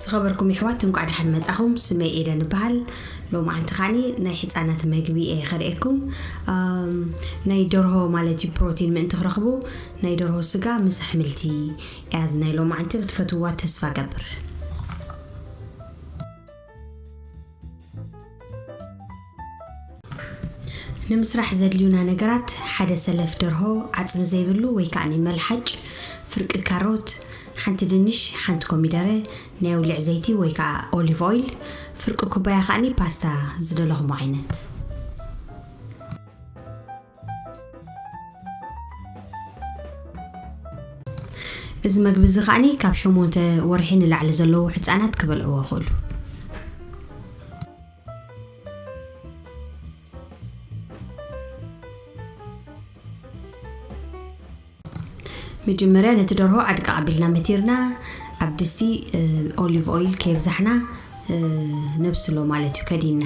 ዝኸበርኩም ይሕዋት፣ እንቋዕ ደሓን መጻኹም። ስመይ ኤደን እበሃል። ሎማዓንቲ ኸኣኒ ናይ ሕጻናት መግቢ እየ ኸርእየኩም። ኣም፣ ናይ ደርሆ ማለት እዩ፣ ፕሮቲን ምእንቲ ክረኽቡ ናይ ደርሆ ስጋ ምስ ኣሕምልቲ እያ። እዚ ናይ ሎማዓንቲ ክትፈትውዋ ተስፋ ገብር። ንምስራሕ ዘድልዩና ነገራት፣ ሓደ ሰለፍ ደርሆ፣ ዓጽሚ ዘይብሉ ወይ ከኣ መልሓጭ፣ ፍርቂ ካሮት፣ ሓንቲ ድንሽ፣ ሓንቲ ኮሚደረ፣ ናይ ኣውሊዕ ዘይቲ ወይ ከኣ ኦሊቭ ኦይል፣ ፍርቂ ኩባያ ከኣ ፓስታ ዝደለኹሞ ዓይነት። እዚ መግቢ እዚ ከኣ ካብ ሸሞንተ ወርሒ ንላዕሊ ዘለዉ ሕጻናት ክበልዕዎ ይኽእሉ። መጀመርያ ነቲ ደርሆ ኣድቅቕ ኣቢልና መቲርና ኣብ ድስቲ፣ እ፣ ኦሊቭ ኦይል ከየብዛሕና፣ እ፣ ነብስሎ ማለት እዩ፣ ከዲንና።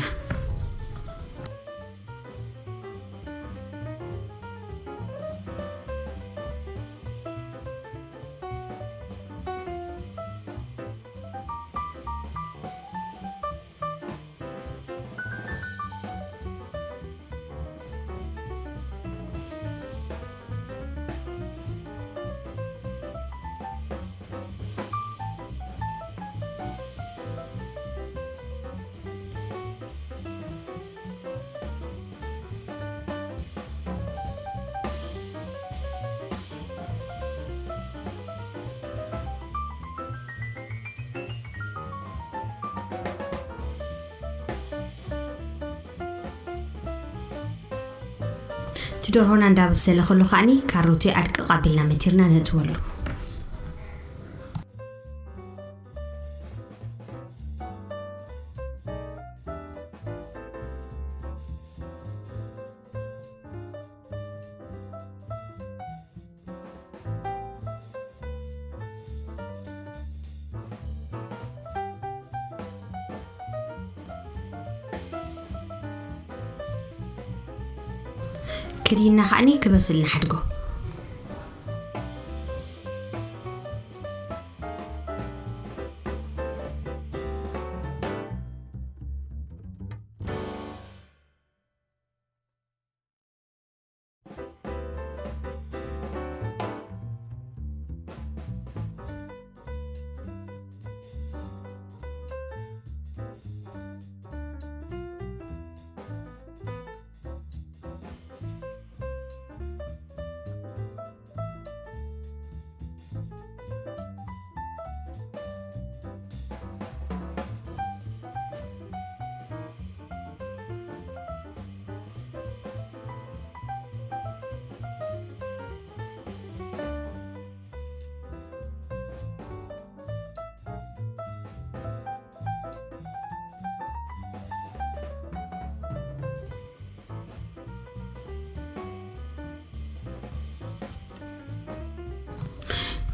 እቲ ደርሆና እንዳበሰለ ከሎ ከኣኒ ካሮቴ ኣድቅቕ ኣቢልና መቲርና ነእትወሉ። ክዲና ከኣኒ ክበስል ንሓድጎ።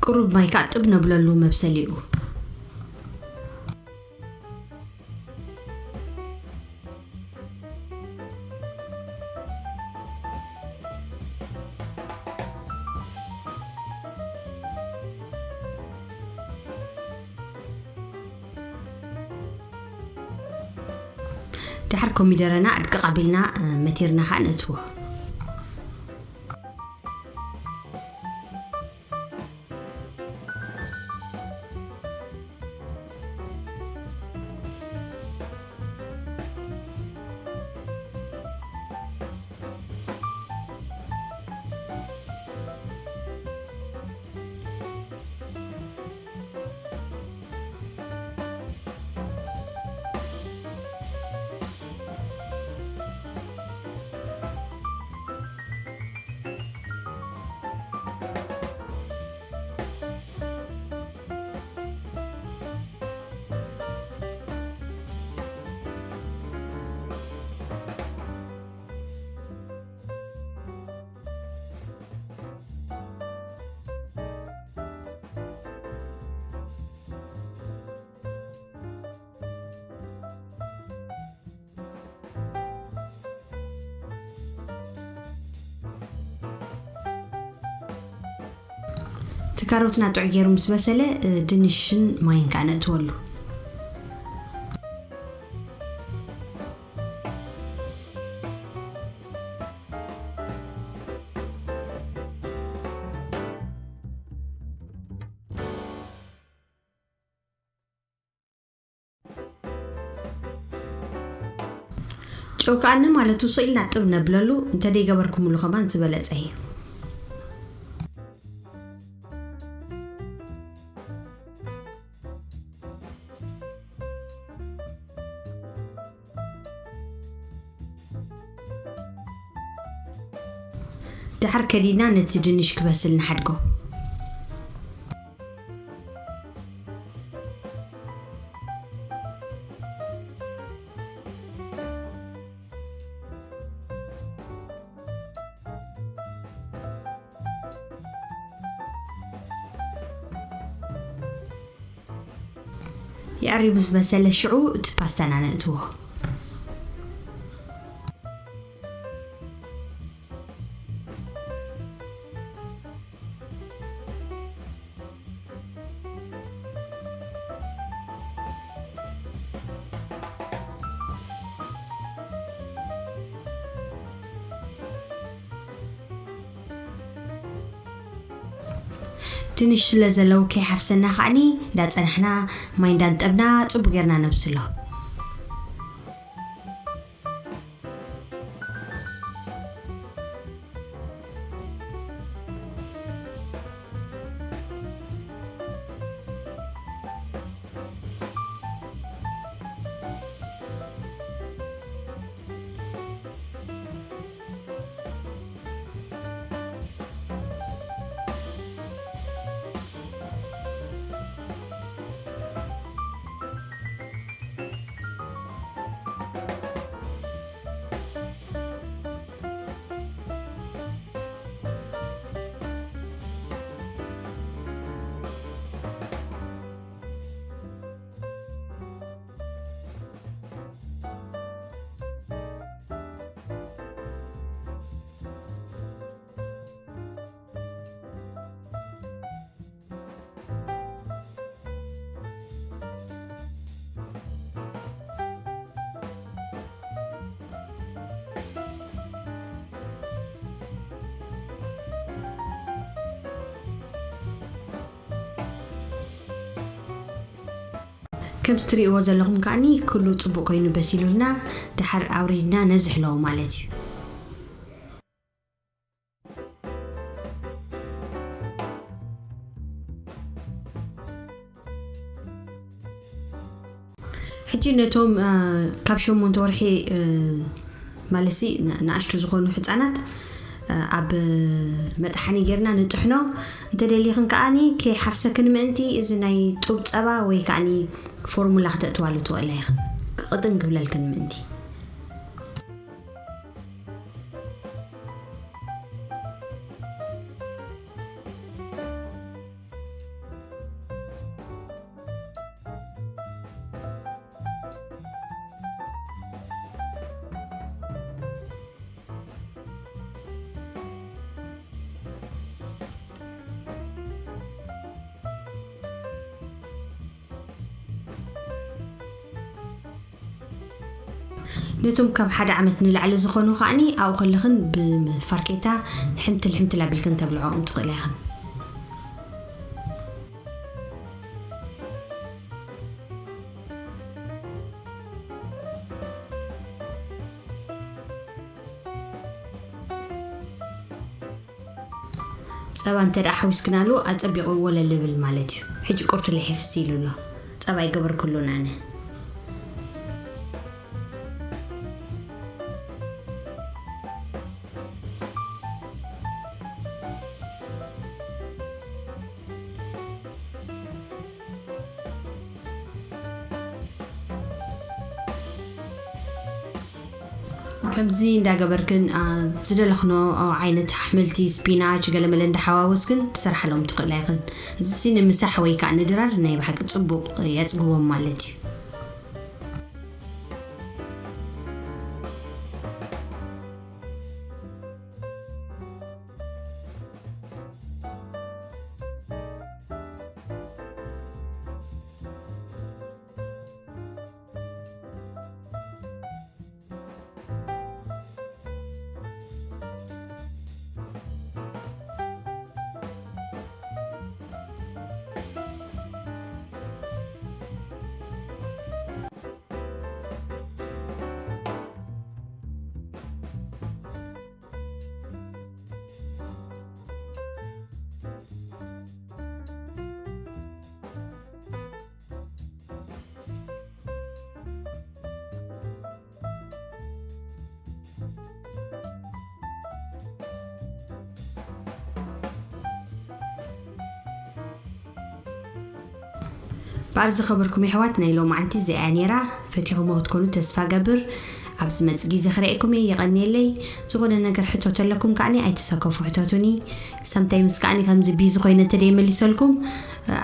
ቁሩብ ማይ ከኣ ጥብ ነብለሉ መብሰሊኡ። ድሓር ኮሚደረና ኣድቅቕ ኣቢልና፣ እ፣ መቲርና ከኣ ነእትዎ። እቲ ካሮትና ጥዑይ ገይሩ ምስ በሰለ፣ እ፣ ድንሽን ማይን ከኣ ነእትወሉ። ጨው ከኣኒ ማለት ውስቕ ኢልና ጥብ ነብለሉ፣ እንተ ደይገበርኩምሉ ከማን ዝበለጸ እዩ። ደሓር ከዲና ነቲ ድንሽ ክበስል ንሓድጎ። የዕርዩ ምስ በሰለ ሽዑ እቲ ፓስታና ነእትዎ። ድንሽ ስለ ዘለዉ ከይሓፍሰና ከዓኒ እንዳጸናሕና ማይ እንዳንጠብና ጽቡቅ ጌርና ነብስሎ። ከምዚ ትርእይዎ ዘለኹም ከዓኒ ኩሉ ጽቡቕ ኮይኑ በሲሉልና፣ ደሓር ኣውሪድና ነዝሕሎ ማለት እዩ። ሕጂ ነቶም፣ እ፣ ካብ ሸሞንተ ወርሒ፣ እ፣ ማለትሲ ን-፣ ንኣሽቱ ዝኾኑ ህጻናት፣ እ፣ ኣብ መጥሓኒ ጌርና ንጥሕኖ። እንተደሊኽን ከኣኒ ከይሓፍሰክን ምእንቲ እዚ ናይ ጡብ ጸባ ወይ ከኣኒ ፎርሙላ ክተእትዋሉ ትኽእላ ኢኽን። ቅጥን ክብለልክን ምእንቲ። ነቶም ካብ ሓደ ዓመት ንላዕሊ ዝኾኑ ከኣኒ ኣብኡ ከለኽን ብፋርኬታ ሕምትል ሕምትል ኣቢልክን ተብልዖኦም ትኽእላ ኢኽን። ጸባ እንተ ደኣ ሓዊስክናሉ ኣጸቢቑ ወለል ይብል ማለት እዩ። ሕጂ ቁርቱ ልሒፍስ ኢሉ ኣሎ። ጸባ ኣይገበርኩሉን ኣነ። ከምዚ እንዳገበርክን፣ አ፣ ዝደለኽኖ፣ አ፣ ዓይነት ኣሕምልቲ፣ ስፒናች፣ ገለመለ እንዳሓዋወስክን ትሰርሓሎም ትኽእላ ኢኽን። እዚ ሲ ንምሳሕ ወይ ከዓ ንድራር ናይ ብሓቂ ጽቡቕ የጽግቦም ማለት እዩ። ባር ዝኸበርኩም የሕዋት፣ ናይ ሎማዓንቲ እዚኣ እያ ነይራ። ፈቲኹሞ ክትኮኑ ተስፋ ገብር። ኣብ ዝመጽእ ግዜ ክርእየኩም እየ። የቐንየለይ። ዝኾነ ነገር ሕቶ ተለኩም ከዓኒ ኣይትሰከፉ፣ ሕተቱኒ። ሰምታይምስ ከዓኒ ከምዚ ቢዚ ኮይነ እንተ ደይመሊሰልኩም፣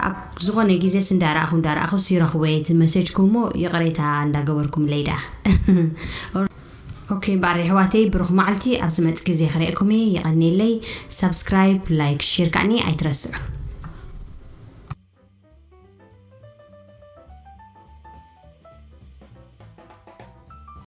ኣብ ዝኾነ ግዜስ እንዳረኣኹ እንዳረኣኹስ ይረኽቦ እየ እቲ መሴጅኩም እሞ ይቕሬታ እንዳገበርኩምለይ ደኣ። ኦኬ እምበኣር የሕዋተይ፣ ብሩኽ መዓልቲ። ኣብ ዝመጽእ ግዜ ክርእየኩም እየ። የቐንየለይ። ሳብስክራይብ፣ ላይክ፣ ሼር ከዓኒ ኣይትረስዑ።